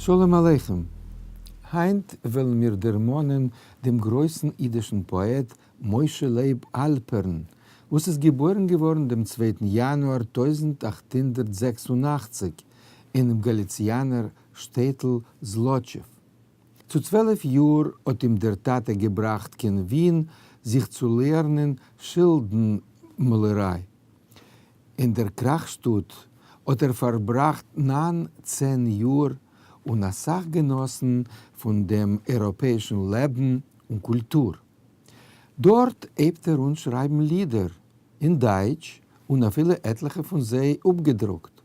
שלום עליכם! היינט וועלן מיר דערמאנען דעם גרויסן אידישן פאעט משה לייב האלפערן, וואס איז געבוירן געווארן דעם צווייטן יאנואר 1886 אינעם גאליציאנער שטעטל זלאטשעוו. צו 12 יאר האט אים דער טאטע געבראכט קיין ווין זיך צו לערנען שילדן-מאלעריי. אין דער קראך-שטאט האט ער פארבראכט ניין צען יאר און אסאך גענאסן פון דעם אייראפעאישן לעבן און קולטור. דארט הייבט ער אן שרייבן לידער אין דייטש און אפילו עטליכע פון זיי אפגעדרוקט.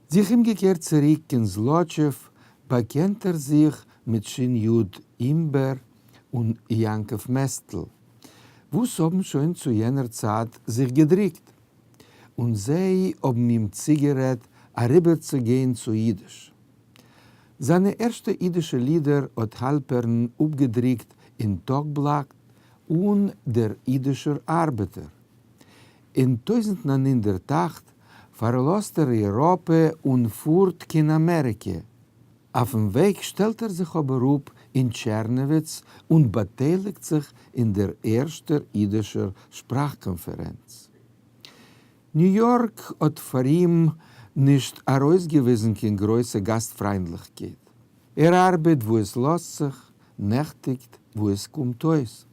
זיך אומגעקערט צוריק קיין זלאטשעוו באקענט ער זיך מיט שין יוד אימבער און יעקב מעסטל וואס האבן שוין צו יענער צייט זיך געדרוקט, און זיי האבן אים צוגערעדט אריבערצוגיין צו אידיש. זיינע ערשטע אידישע לידער האט האלפערן אפגעדרוקט אין טאגבלאט און דער אידישער ארבעטער. אין 1908 פארלאזט ער אייראפע און פארט קיין אמעריקע. אויפן וועג שטעלט ער זיך אבער אפ אין טשערנאוויץ און באטייליגט זיך אין דער ערשטער אידישער שפראך-קאנפערענץ. ניו יארק האט פאר אים נישט ארויסגעוויזן קיין גרויסע גאסטפריינדליכקייט. ער ארבעט וואו עס לאזט זיך, נעכטיגט וואו עס קומט אויס.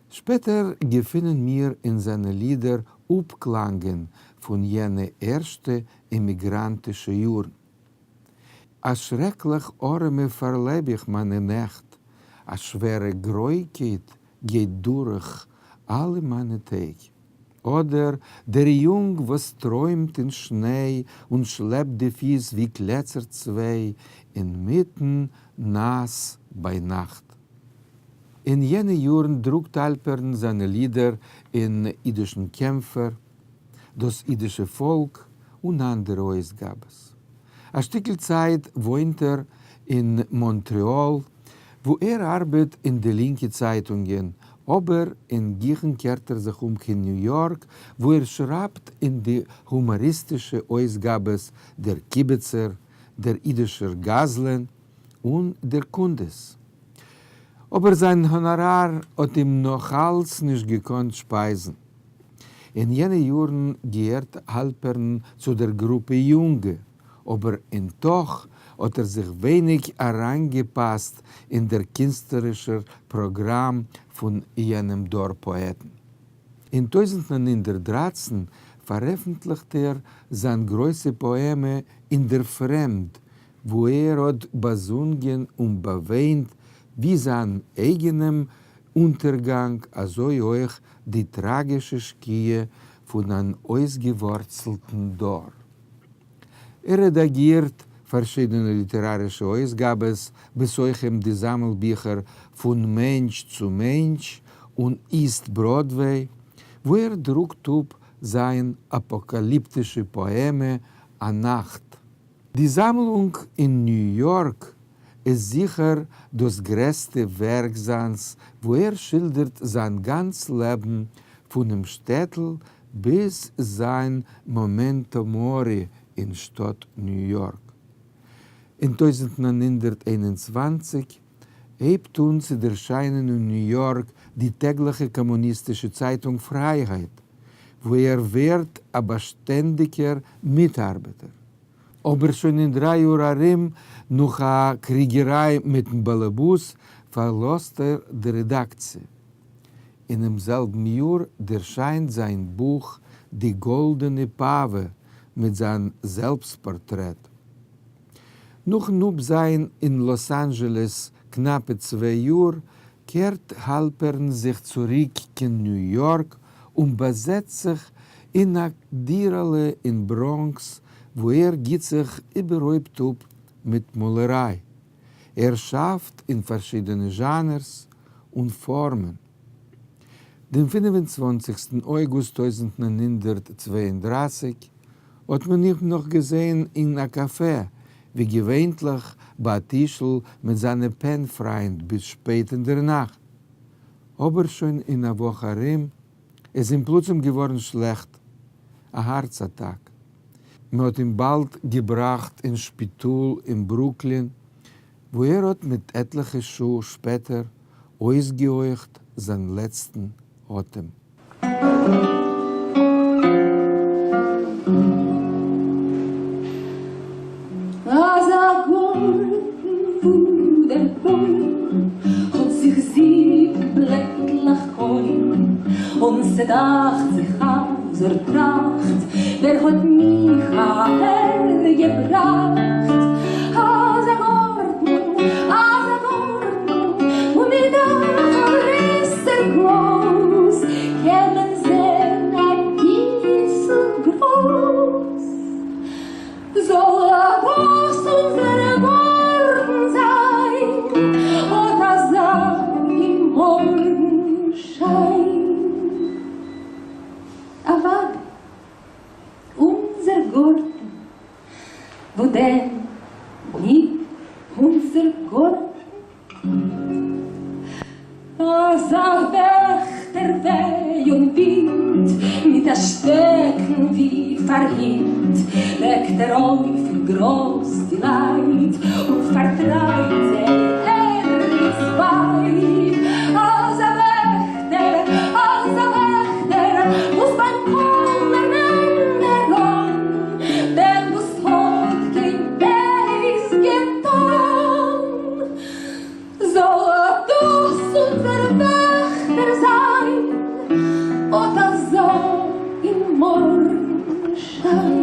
שפעטער געפינען מיר אין זיינע לידער אפקלאנגען פון יענע ערשטע עמיגראנטישע יארן. אַ שרעקלעך אָרעמע פֿאַרלעב איך מײַנע נעכט, אַ שווערע גרויקייט גייט דורך אַלע מײַנע טעג. אָדער דער יונג וואָס טרוימט אין שניי און שלעפּט די פֿיס ווי קלעצער צוויי אין מיטן נאַס בײַ נאַכט. אין יענע יאָרן דרוקט האַלפּערן זײַנע לידער אין ייִדישן קעמפֿער, דאס אידישע פאלק און אנדערע אויסגאבעס. א שטיקל צייט וואוינט ער אין מאנטריאל וואו ער ארבעט אין די לינקע צייטונגען, אבער אין גיכן קערט ער זיך אום קיין ניו יארק וואו ער שרייבט אין די הומאריסטישע אויסגאבעס דער קיבעצער, דער אידישער גזלן און דער קונדס. אבער זיין האנאראר האט אים נאכאלץ נישט געקאנט שפייזן. אין יענע יארן געהערט האלפערן צו דער גרופע יונגע, אבער אין תוך האט ער זיך ווייניג אריינגעפאסט אין דער קינסטלערישער פראגראם פון יענעם דור פאעטן. אין 1913 פארעפנטליכט ער זיין גרויסע פאעמע אין דער פרעמד, וואו ער האט באזונגען און באוויינט ווי זיין אייגענעם אונטערגאנג אזוי אויך די טראגישע שקיעה פון אן אויסגעווארצלטן דור. ער רעדאגירט פארשידענע ליטערארישע אויסגאבעס, בתוכם די זאמלביכער פון מענטש צו מענטש און איסט בראדוועי, וואו ער דרוקט אפ זיין אפאקאליפטישע פאעמע א נאכט. די זאמלונג אין ניו יארק איז זיכער דאס גרעסטע ווערק זיינס וואו ער שילדערט זיין גאנץ לעבן פונעם שטעטל ביז זיין memento mori אין שטאט ניו יארק. אין 1921 הייבט אן צו ערשיינען אין ניו יארק די טעגליכע קאמוניסטישע צייטונג פרייהייט וואו ער ווערט א באשטענדיגער מיטארבעטער. אבער שוין אין דריי יאר ארום, נאך א קריגעריי מיטן באלעבאס, פארלאזט ער די רעדאקציע. אינעם זעלבן יאר ערשיינט זיין בוך די גאלדענע פאווע מיט זיין זעלבסט-פארטרעט. נאכן אפזיין אין לאס אנדזשעלעס קנאפע צוויי יאר, קערט האלפערן זיך צוריק קיין ניו יארק און באזעצט זיך אין א דירה'לע אין בראנקס וואו ער גיט זיך איבערהויפט אפ מיט מאלעריי. ער שאפט אין פארשידענע זשאנערס און פארמען. דעם 25סטן אויגוסט 1932 האט מען אים נאך געזען אין א קאפע, ווי געווענטליך ביי א טישל מיט זיינע פען-פריינד ביז שפעט אין דער נאכט. אבער שוין אין א וואך ארום איז אים פלוצים געווארן שלעכט, א הארץ אטאק. מען האט אים באלד געבראכט אין שפיטאל אין ברוקלין, וואו ער האט מיט עטליכע שעה שפעטער אויסגעהויכט זיין לעצטן אטעם. אַזאַ גאָרטן וווּ דער בוים האָט זיך זיבן בלעטלעך קוים, און ס'דאַכט זיך אַז ער טראַכט, ווער האָט מיך אַהער געבראַכט? אַזאַ גאָרטן, אַזאַ גאָרטן, און מיט אַ גרעסער גלאָז קען מען זען אַ ביסל גראָז. זאָל דאָס אונדזער גאָרטן זײַן, אָט אַזאַ אין מאָרגן-שײַן. אַוודאי, אונדזער גאָרטן, וווּ דען ניט אונדזער גאָרטן? אַזאַ וועכטער וויי און ווינט, מיט אַ שטעקן ווי פֿאַר הינט, וועקט ער אויף אין גראָז די לײַט און פֿאַרטרײַבט זיי ערגעץ ווײַט. אַזאַ וועכטער, אַזאַ וועכטער, וואָס בײַם קאָלנער נעמט ער אָן דעם, וואָס האָט קיין בייז געטאָן. זאָל דאָס אונדזער וועכטער זײַן, אָט אַזאַ אין מאָרגן-שײַן.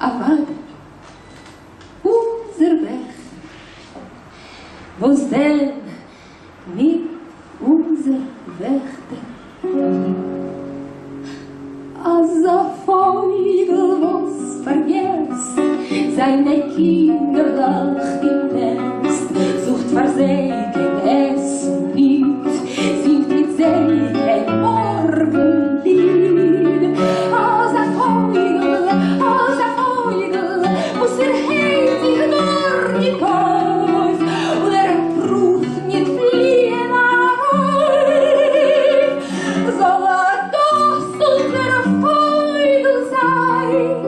אַוודאי, אונדזער וועכטער, וואָס דען ניט אונדזער וועכטער? אַזאַ פֿויגל וואָס פֿאַרגעסט זײַנע קינדערלעך אין נעסט, זוכט פֿאַר זיי קיין עסן ניט, זינגט מיט זיי קיין מאָרגנליד. אַזאַ פֿויגל, אַזאַ פֿויגל, וואָס ער הייבט זיך גאָר ניט אויף און ער פּרוּווט ניט פֿליִען אַרויף, זאָל דאָס אונדזער פֿויגל זײַן,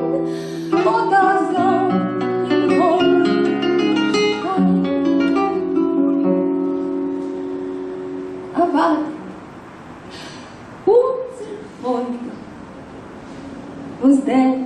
אָט אַזאַ אין מאָרגנשײַן. אַוודאי, אונדזער פֿויגל, וואָס דען?